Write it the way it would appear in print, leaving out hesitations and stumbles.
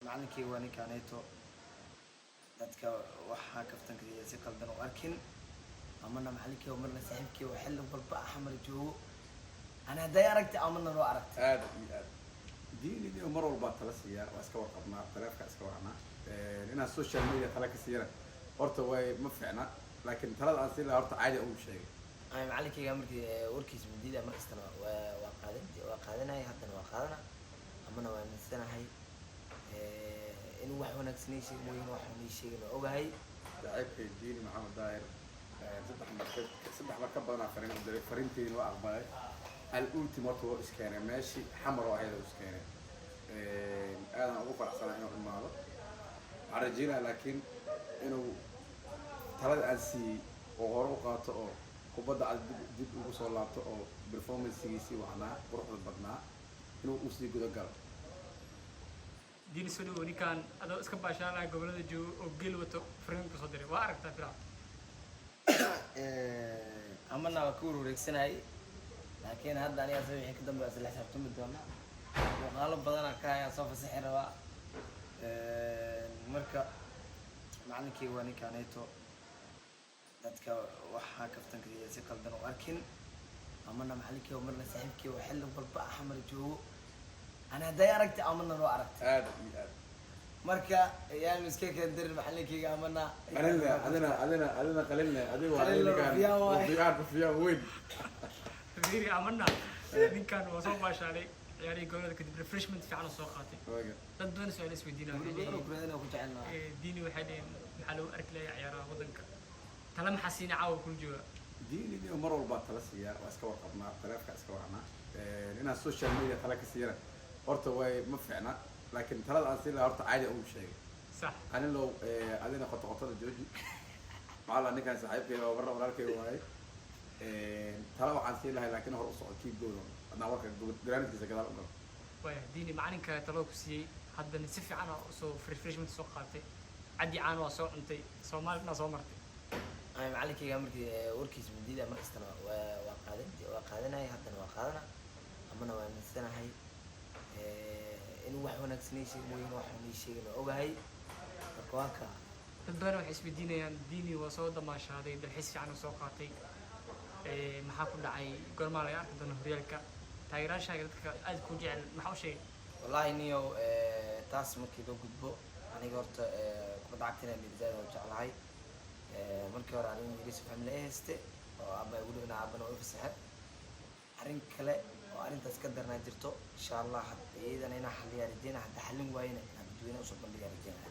Macalinkeyga waa ninkaaneeto. Dadka waxaa kaftanka si qaldan u arkin. Amana macalinkeyga, marna saaxiibkeyga, oo xilli walba Xamar joogo. Ani hadday aragtay, amana noo aragtay. Aad iyo aad. Diini mar walbaa tala siiyaa, waa iska warqabnaa, taleefka iska wacnaa. Inaan social media tala ka siiyana horta way ma fiicna, laakiin talada aan siin lahaa horta caadi ugu sheegay. Ay, macalinkeyga markii warkiisa madiida markastana waa qaadan, waa qaadanaya, haddana waa qaadana. Amana waa aaminsanahay inuu wax wanaagsan ii sheegin mooyin wax xun ii sheegin, waa ogahay. Saaxiibkay Diini Maxamed Daahir saddex mar ka badanaa fariin u diray, fariinteydina waa aqbalay. Al ultim horta waa iskeenay meeshii Xamar oo ahayd oo iskeenay. Aadaan ugu faraxsanaa inuu imaado. Waxaan rajeynaya laakiin inuu talada aan siiyey oo hore u qaato oo kubadda cad dib ugu soo laabto oo performancegiisii wacnaa, quruxda badnaa, inuu usii guda galo. Diini, soo dhawow. Ninkaan adoo iska baashaalaya gobolada joogo oo geel wato fariin kusoo diray, waa aragtaa filaa. Amana waa ka warwareegsanayay, laakiin hadda aniga asa wixii ka dambeeya isla xisaabtami doona. Muuqaalo badanaa ka hayaa, soo fasaxi rabaa. Marka macalinkeyga waa ninkaaneeto. Dadka waxaa kaftanka si qaldan u arkin. Amana macalinkeyga, marna saaxiibkeyga, oo xilli walba Xamar joogo. Ani hadday aragtay, amana noo aragtay. Aad iyo aad. Marka yaan iska keendirin macalinkeyga amana. Qalinle adina, adina, adina qalinle adiga waa. Qalinle. Ninkaan Rufyaan waaye. Rufyaan, rufyaan weyn. Fiiri, amana ninkaan waa soo baashaalay ciyaarihii gobolada kadib, refreshment fiican oo soo qaatay. Dad badan su-aal isweydiinaya, waxay Gabdho badan oo leeyihiin, kuraadina ku jecelnahay. Diini waxay dhaheen, maxaa lagu arki lahaa ciyaaraha waddanka? Tala maxaa siina caawa kula jooga? Diini mar walbaa tala siiyaa, waa iska warqabnaa, taleefka iska wacnaa. Inaan social media tala ka siiyana horta way ma fiicna, laakiin talada aan siin lahaa horta caadi ugu sheegay. Qalinlow adina qoto qotada jooji. Maxaa la ninkaan saaxiibkay waa, barra walaalkay waaye. Tala waxaan siin lahay laakiin hor u soco, keep going. Haddaan warka garaanidkiisa gadaal u galo. Waaya Diini, macalinka talada ku siiyey, haddana si fiican aa usoo refreshment soo qaatay, caddi caan waa soo cuntay, Soomaalina soo martay. Ay, macalinkeyga markii warkiisa madiida markastana waa qaadan, waa qaadanaya, haddana waa qaadana. Amana waa aaminsanahay inuu wax wanaagsan ii sheegin mooyin wax xun ii sheegin, waa ogahay. Marka waa ka. Dad badan waxay isweydiinayaan, Diini waa soo damaashaaday, dalxiis fiican oo soo qaatay, maxaa ku dhacay? Goormaa laga arki doona horyaalka? Taageerayaashaaga, dadka aad kuu jecel, maxaa u sheegay? Wallahi niyow, taas markii loo gudbo, aniga horta kubadda cagta inaan zaaid oo jeclahay. Markii hore arrin yariis family ay hayste oo aabba igu dhigna, aabbana waa i fasaxe. Arrin kale oo arrintaas ka darnaa jirto, insha Allah iyadana inaan xaliyaa rajeynaya. Hadda xallin waayena, inaan dadweynaha usoo bandhigaa rajeynaya.